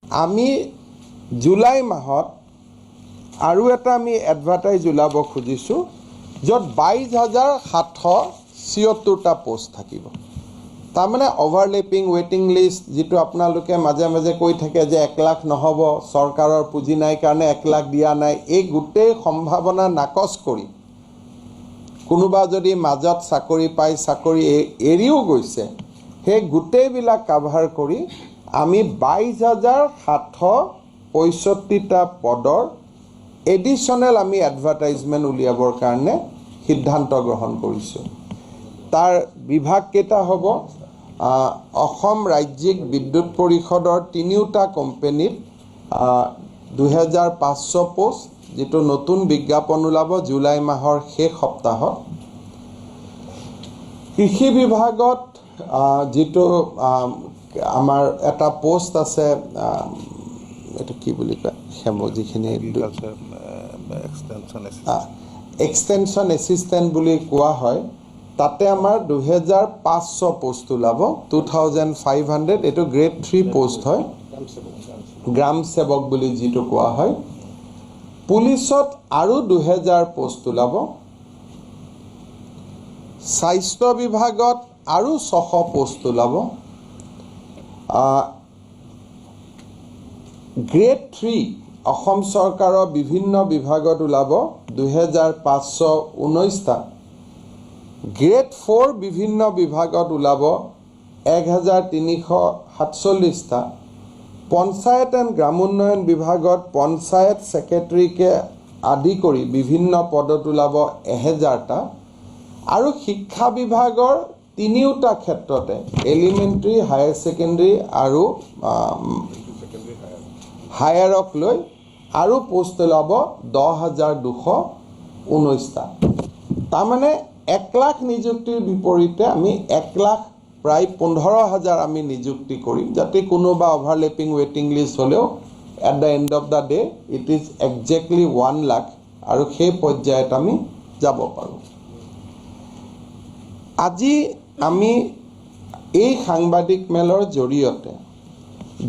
আমি জুলাই মাহত আৰু এটা আমি এডভাৰটাইজ ওলাব খুজিছোঁ, য'ত 22,776টা পষ্ট থাকিব। তাৰমানে অভাৰলেপিং ৱেইটিং লিষ্ট, যিটো আপোনালোকে মাজে মাজে কৈ থাকে যে 1 লাখ নহ'ব, চৰকাৰৰ পুঁজি নাই কাৰণে 1 লাখ দিয়া নাই, এই গোটেই সম্ভাৱনা নাকচ কৰি কোনোবা যদি মাজত চাকৰি পাই চাকৰি এৰিও গৈছে, সেই গোটেইবিলাক কাভাৰ কৰি আমি 22,765টা পদৰ এডিশ্যনেল আমি এডভাৰটাইজমেণ্ট উলিয়াবৰ কাৰণে সিদ্ধান্ত গ্ৰহণ কৰিছোঁ। তাৰ বিভাগকেইটা হ'ব অসম ৰাজ্যিক বিদ্যুৎ পৰিষদৰ তিনিওটা কোম্পেনীত 2500 পোষ্ট, যিটো নতুন বিজ্ঞাপন ওলাব জুলাই মাহৰ শেষ সপ্তাহত। কৃষি বিভাগত যিটো আমাৰ এটা পোষ্ট আছে, এইটো কি বুলি কয়, যিখিনি এগ্ৰিকালচাৰ এক্সটেনশ্যন এক্সটেনশ্যন এছিষ্টেণ্ট বুলি কোৱা হয়, তাতে আমাৰ 2500 পোষ্ট ওলাব, 2500। এইটো গ্ৰেড 3 পোষ্ট হয়, গ্ৰাম সেৱক বুলি যিটো কোৱা হয়। পুলিচত আৰু 2000 পোষ্ট ওলাব। স্বাস্থ্য বিভাগত আৰু 600 পোষ্ট ওলাব। গ্ৰেড 3 অসম চৰকাৰৰ বিভিন্ন বিভাগত ওলাব 2519টা। গ্ৰেড 4 বিভিন্ন বিভাগত ওলাব 1347টা। পঞ্চায়ত এণ্ড গ্ৰামোন্নয়ন বিভাগত পঞ্চায়ত ছেক্ৰেটেৰীকে আদি কৰি বিভিন্ন পদত ওলাব 1000টা। আৰু শিক্ষা বিভাগৰ তিনিওটা ক্ষেত্ৰতে, এলিমেণ্টেৰী, হায়াৰ ছেকেণ্ডেৰী আৰু হায়াৰক লৈ আৰু পোষ্ট ওলাব 10,219টা। তাৰমানে 1 লাখ নিযুক্তিৰ বিপৰীতে আমি 1 লাখ প্ৰায় 15 হাজাৰ আমি নিযুক্তি কৰিম, যাতে কোনোবা অভাৰলেপিং ৱেইটিং লিষ্ট হ'লেও at the end of the day it is exactly 1 lakh আৰু সেই পৰ্যায়ত আমি যাব পাৰোঁ। আজি আমি এই সাংবাদিক মেলৰ জৰিয়তে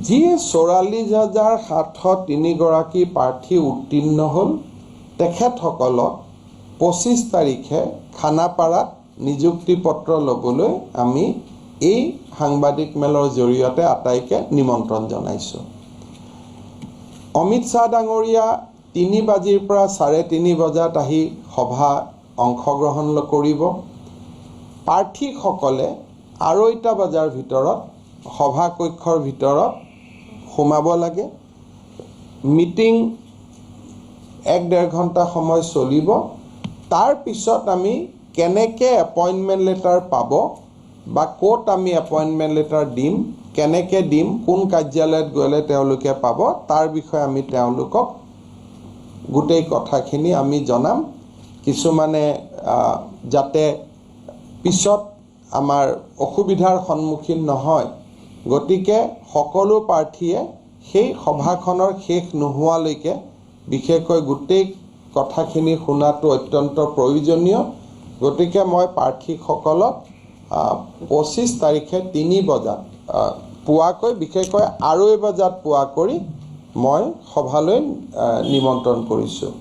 যি 44,703গৰাকী প্ৰাৰ্থী উত্তীৰ্ণ হ'ল, তেখেতসকলক 25 তাৰিখে খানাপাৰাত নিযুক্তি পত্ৰ ল'বলৈ আমি এই সাংবাদিক মেলৰ জৰিয়তে আটাইকে নিমন্ত্ৰণ জনাইছোঁ। অমিত শ্বাহ ডাঙৰীয়া 3 বাজিৰ পৰা 3:30 বজাত আহি সভা অংশগ্ৰহণ কৰিব। প্ৰাৰ্থীসকলে 2:30 বজাৰ ভিতৰত সভাকক্ষৰ ভিতৰত সোমাব লাগে। মিটিং এক ডেৰ ঘণ্টা সময় চলিব। তাৰপিছত আমি কেনেকৈ এপইণ্টমেণ্ট লেটাৰ পাব বা ক'ত আমি এপইণ্টমেণ্ট লেটাৰ দিম, কেনেকৈ দিম, কোন কাৰ্যালয়ত গ'লে তেওঁলোকে পাব, তাৰ বিষয়ে আমি তেওঁলোকক গোটেই কথাখিনি আমি জনাম। কিছুমানে যাতে পিছত আমাৰ অসুবিধাৰ সন্মুখীন নহয়, গতিকে সকলো প্ৰাৰ্থীয়ে সেই সভাখনৰ শেষ নোহোৱালৈকে বিশেষকৈ গোটেই কথাখিনি শুনাটো অত্যন্ত প্ৰয়োজনীয়। গতিকে মই প্ৰাৰ্থীসকলক 25 তাৰিখে 3 বজাত পোৱাকৈ, বিশেষকৈ 2:30 বজাত পোৱা কৰি মই সভালৈ নিমন্ত্ৰণ কৰিছোঁ।